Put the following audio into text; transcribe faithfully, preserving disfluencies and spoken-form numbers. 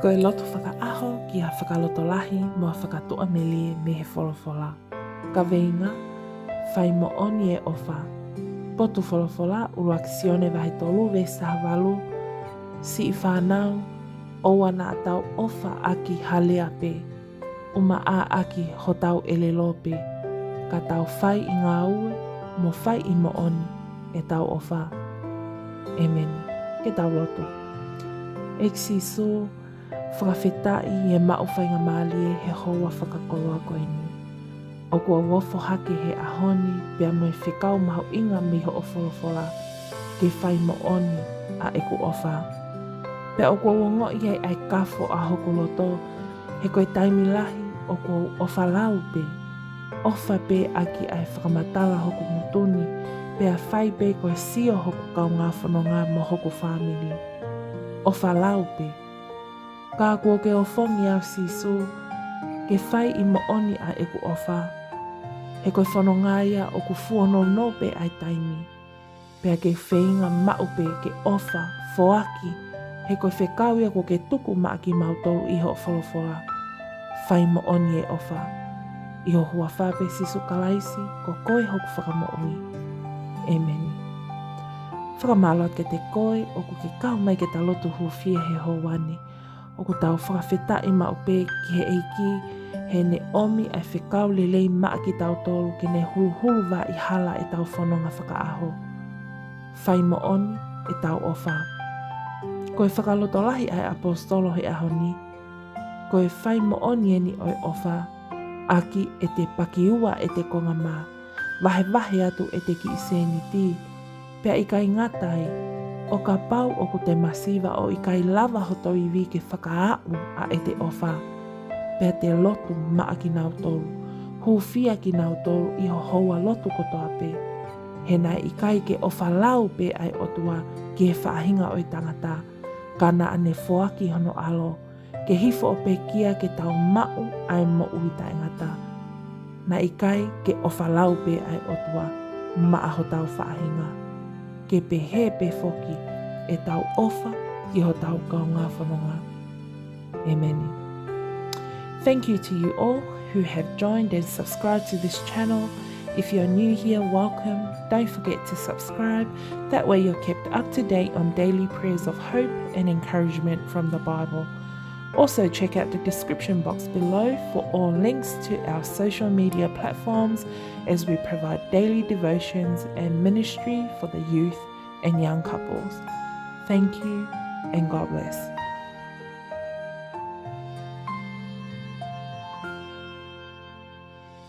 Ko e lotu fakaʻaho ki ha fakalotolahi mo ha fakatuʻamelie mei he folofola. Kaveinga: Fai moʻoni e ʻofa. Potu folofola, ʻuluaki Sione vahe tolu veesi taha valu: Siʻi fānau, ʻoua naʻa tau ʻofa ʻaki ha lea pē, ʻumaʻā ʻaki hotau ʻelelo pē, ka tau fai ʻi ngāue mo fai ʻi moʻoni ʻetau ʻofa. ʻEmeni. Ke tau lotu. ʻEiki Sīsū, fakafetaʻi ʻi he maʻu faingamālie he houa fakakoloa ko eni. ʻOku ou ofo hake he ʻaho ni pea mo e fekau mahuʻinga mei hoʻo folofola, ke fai moʻoni ʻa ʻeku ʻofa. Pea ʻoku ou ongoʻi ai ʻa e kafo ʻa hoku loto, he ko e taimi lahi ʻoku ou ʻofa lau pē. ʻOfa pē ʻaki ʻa e fakamatala hoku ngutu ni, pea fai pē ko e sio hoku kaungā fononga mo hoku fāmili. ʻOfa lau pē. Ka kuo ke ofongi au Sīsū, ke fai ʻi moʻoni ʻa ʻeku ʻofa. He ko e fononga ia ʻoku fuonounou pē ʻa e taimi. Pea ke feinga maʻu pē ke ʻofa, foaki, he ko e fekau ia kuo ke tuku maʻa kimautolu ʻi hoʻo folofola. Fai moʻoni e ʻofa. ʻI ho huafa pē Sīsū Kalaisi, ko koe hoku Fakamoʻui. ʻEmeni. Fakamālō atu kiate koe ʻoku ke kau mai ke ta lotu hūfia he houa ni. ʻOku tau fakafetaʻi maʻu pē ki he ʻEiki, he ne ʻomi ʻa e fekau lelei maʻa kitautolu ke ne huluhulu vā ʻi hala ʻetau fononga fakaʻaho. Fai moʻoni ʻetau ʻofa. Ko e fakalotolahi ʻa e ʻaposetolo he ʻaho ni, ko e fai moʻoni eni ʻo e ʻofa, ʻaki ʻete pakiua ʻete konga mā, vahevahe atu ʻete kiʻi sēniti, pea ʻikai ngata ai, ʻo kapau ʻoku te masiva ʻo ʻikai lava hoto ivi ke fakaaʻu ʻa ʻete ʻofa, pea te lotu maʻa kinautolu, hūfia kinautolu ʻi ho houa lotu kotoa pē. He naʻe ʻikai ke ʻofa lau pē ʻa e ʻOtua ki he faʻahinga ʻo e tangata, ka naʻa ne foaki hono ʻAlo, ke hifo ʻo pekia ke tau maʻu ʻa e moʻui taʻengata. Naʻe ʻikai ke ʻofa lau pē ʻa e ʻOtua maʻa hotau faʻahinga, ke pehē pē foki ʻetau ʻofa ki hotau kaungā fononga. ʻEmeni. Thank you to you all who have joined and subscribed to this channel. If you're new here, welcome. Don't forget to subscribe. That way you're kept up to date on daily prayers of hope and encouragement from the Bible. Also, check out the description box below for all links to our social media platforms as we provide daily devotions and ministry for the youth and young couples. Thank you and God bless.